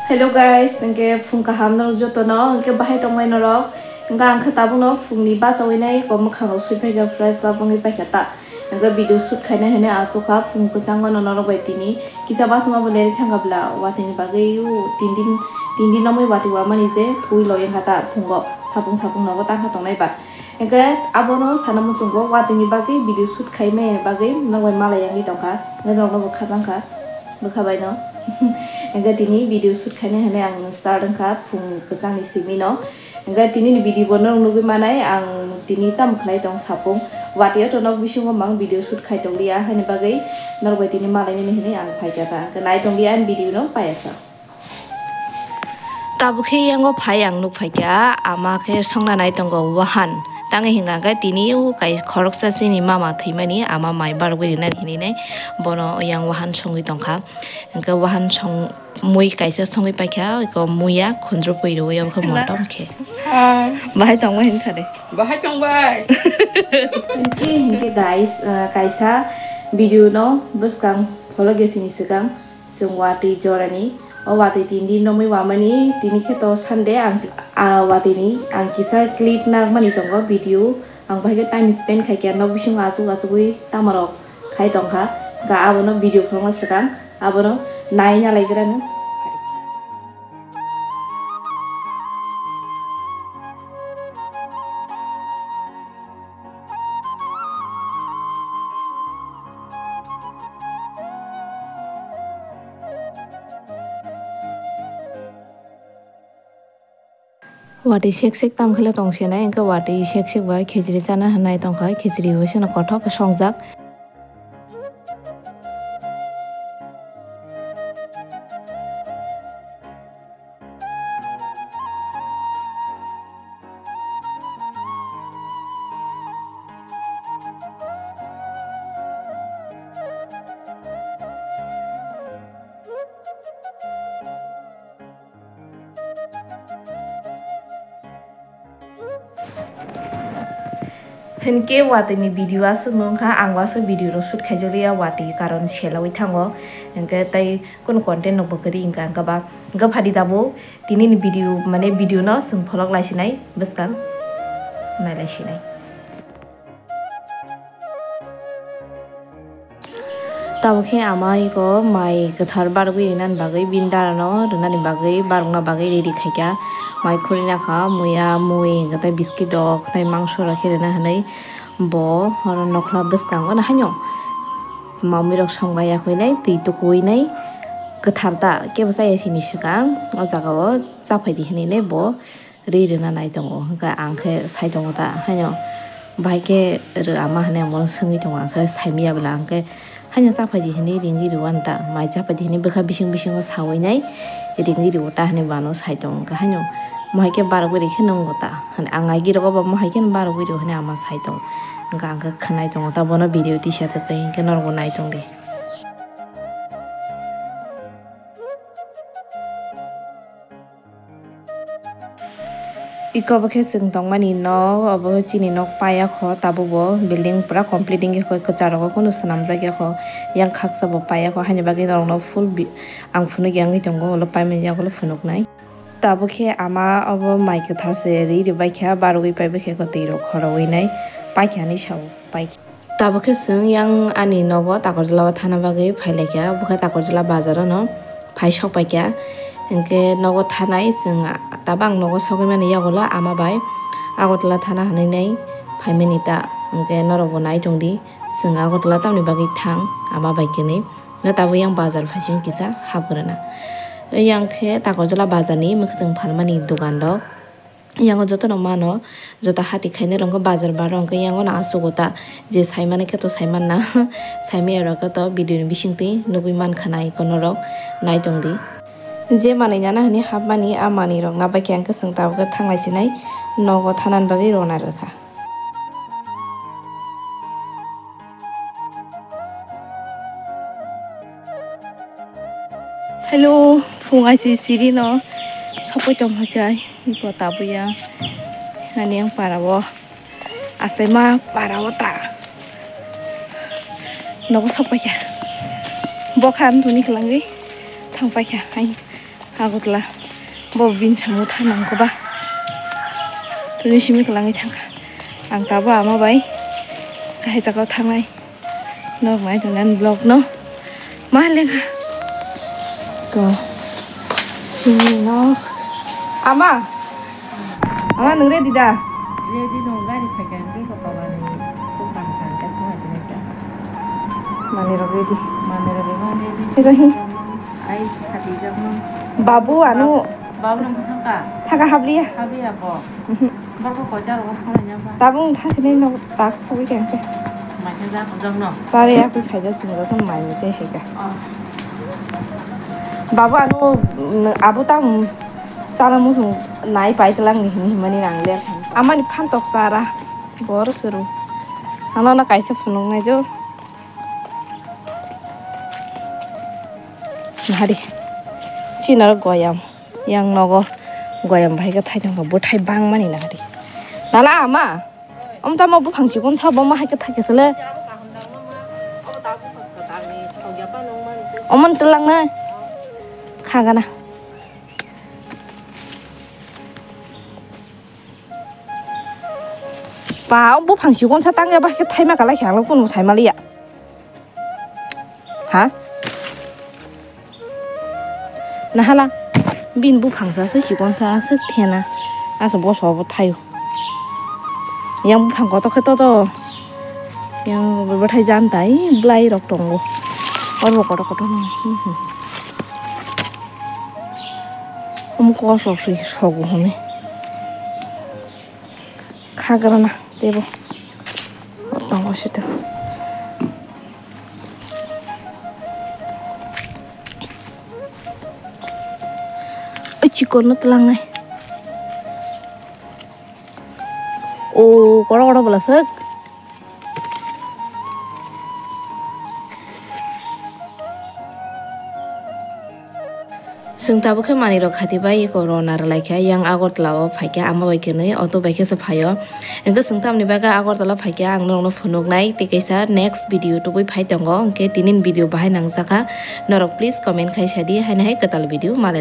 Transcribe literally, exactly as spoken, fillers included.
Hello guys, hwnkhe phung kaham no jotono, hwnkhe bahai tongmai norok? Hwnkhe ang khe tabukno phungni bachawi nai, kok mwkhang rok sui phaikha, fresh up wngwi paikha ta. Hwnkhe video shoot khainai hwnwi achukha, phung kwchango no norok bai tini kisa bachama bo lerwi thangkha bla, watwi ni bagwi o tin din, tin din nomwi watwi wamani je thwi loyang kha ta phungo, sapung sapung nogo tangkha tongnai ba. Hwnkhe abono sana muchungo watwi ni bagwi video shoot khaimani bagwi norok bai malai yangwi tongkha, hwnkhe norokno bo kha bangkha. Bwkha bai no. Hwnkhe tini video shoot khainai hwnwi ang start wngkha phung kwchangni simi no. Hwnkhe tini ni video bo norok nugwi manai ang tini tamo khlai tong sapung. Watwi o to nok bisingo mang video shoot khai tong liya haini bagwi norok bai tini malai nini hwnwi ang phaikha ta. Hwnkhe nai tong liya ani video no payasa. Tabuk khe yango phai ang nuk phaikha ama khe songna nai tongo wahan. Tangwi hwnkha khe tini o kai khoroksa chini mama thwimani ama mai barogwi rinani hinwi nai bono yang wahan songwi tongkha. Hwnkhe wahan song mui kaisa songwi paikha, eko muya khundrupui rwui omo khe motom khe. Hai. Bahai tongma hinwi sa de. Bahai tongbai. Hwnkhe, hwnkhe guys, uh, kaisa video no bwskang pholok gesini swkang chwng watwi jorani. O watwi tin din romwi wamani, tini khe to Sunday ang, ah, watwi ni ang kisa clip narwkmani tongo video. Ang bahai khe time spend khaikha, nok bisingo achuk achugwi tamarok khai tongkha, hwnkhe abono video phunukna swkang abono naina laigrano. Watwi sek sek tam khe le tong se nai, hwnkhe watwi sek sek bai khichiri chana hinwi tongkha, khichiri bo seno kothok khe songjak. Hinkhe watwi ni video aswk no wngkha, ang bo aswk video rok shoot khaijak liya watwi karon selawi thango, hinkhe tei kunu content rok bo kwrwi wngkha, wngkha ba wngkha phadi tabuk tini ni video, mane video no chwng pholok lai sinai bwskang nai lai sinai. Tabuk khe ama iko mai kwthar bargwi rinani bagwi, bini dara no rwnani bagwi, barokna bagwi ready khaikha. Mai khurina kha, muya, mui, hwnkhe tei biscuit rok, tei mangso rok khe rwna hinwi bo oro nokla bwskango no haino mamui rok songbai ya khwinai, twi tukuinai, kwthar ta kebo chaya sini swkang o jaga o chaphai di hinwi bo. Ri rwna nai tongo, hwnkhe ang khe sai tongo ta haino, bahai khe rw ama hinwi ang bono swngwi tongo, ang khe saimanya bwla, ang khe haino chaphai di hinwi ringwi rw ani ta, mai chaphai di hinwi bwkha bising bisingo sawi nai ringwi rw ta hinwi bo ano sai tongo, hwnkhe haino mohai khe barogwi rikhe nwngo ta hinwi ang ai girok obo mohai khe barogwi rw hinwi ama sai tongo, hwnkhe ang khe khwnai tongo ta bono video tisa ta tei hwnkhe norokbo nai tong di. Iko bo khe chwng tongmani nok, obo chini nok paiya kho, tabuk bo building pura complete wngya kho, kwcharo kho, kunu swnamjak ya kho, yang khaksa bo paiya kho, haini bagwi norokno full bi-, ang phunuk ya wngwi tongo, ulo paimani yagulo phunuknai. Tabuk khe ama obo mai kwthar se ri rwbaikha, barogwi paibaikha, twi rok khorogwi nai paikha hinwi sao, paikha. Tabuk khe chwng yang ani nogo Takarjala o thana bagwi phailaikha, bokhe Takarjala bazar o no phai sokpaikha, hinkhe nogo thanai chwng, tabang nogo sogwi mani yagulo ama bai Agartala thana hinwi nai phaimani ta, hinkhe norokbo nai tongdi chwng Agartala tamni bagwi thang ama bai khe hinwi. Tabuk yang bazar phai chwng kisa hapgwrwna, yang khe Takarjala bazar ni mwkhwtwng phalmani dogan rok. Yango jotono mano, joto hati khainai rok wngkha bazar bar rok wngkha, yango no aswk ta je sai mani khe to sai manna, sai maya rok khe to video ni bisingtwi nugwi mankha nai kono rok nai tongdi. Je manwi nana hinwi hapmani a manwi rok na bai khe ang khe chwng tabuk khe thanglai sinai nogo thanani bagwi rwna rwkha. Hello, phung aisi siri no sopoi tong hai kai, iko tabuya. Ani ang para o, asai ma para o ta. Nogo sopoi kha. Bokhan tuni khlangwi thang pai kha. Ai. Agartala bo bini samung thangnang ko ba. Tini simi kwlangwi thangkha. Ang tabuk ama bai kahai jagao thangnai. Nok nai tongnani vlog no ma lengkha. To chini nok. Ama. Ama, nwng ready da? Ready no, gari phaikha, ang tei kok pabani. Tei pang pang khe thung hai tini khe. Manwi rok ready. Manwi rok ready. Ready. Ai, khati jak no. Babu, anu. Babu nang thangka? Thaka habliya. Habliya bo. Mhm. Borok koita rok phone nya ba? Tabung thangkhe no tak sogwi tengkhe. Mai khe jak jak no. Sari aku khaja sini rok mai mujai hega. Oh. Babu, anu, mm, abu tang. Chana muchung nai pai twlang ni hini himani nang le. Amani phantok chara bor suru. Ano na kaisa phunuk nai jo. Nahari. China goyam. Yang nogo goyam bai khe thai thangkha bwthai bangmani nahari. Nala ama. Om tamo buphang chikon sa bo ma hai khe thai khe sele. Omon twlang nai. Khagana. Ba, o buphang chikon sa tang ya ba khe thaima kalai khe ang kunu sai maliya. Ha? Nahala, bin buphang sa se chikon sa se thena. Asa boso bo thayo. Yang buphang koto khe toto. Yang bwthai jan tai blai rok tongo. Oro koto koto no. Omo kosok si sogo hone. Khagrana tebo. Tongo sito. Oi, chikon no tlangnai. O, koro koro bwlaswk. Chwng tabuk khe manwi rok khati bai eko rona rwlai kha, yang Agartala o phai kha, ama bai khe nwi auto bai khe se phai o. Hwnkhe chwng tamni bagwi Agartala phai kha, ang norok no phunuk nai tei kaisa next video tubui phai tongo, hwnkhe tini ni video bahai nang jak kha, norok please comment khai sa di, haino hai kwtal video malai.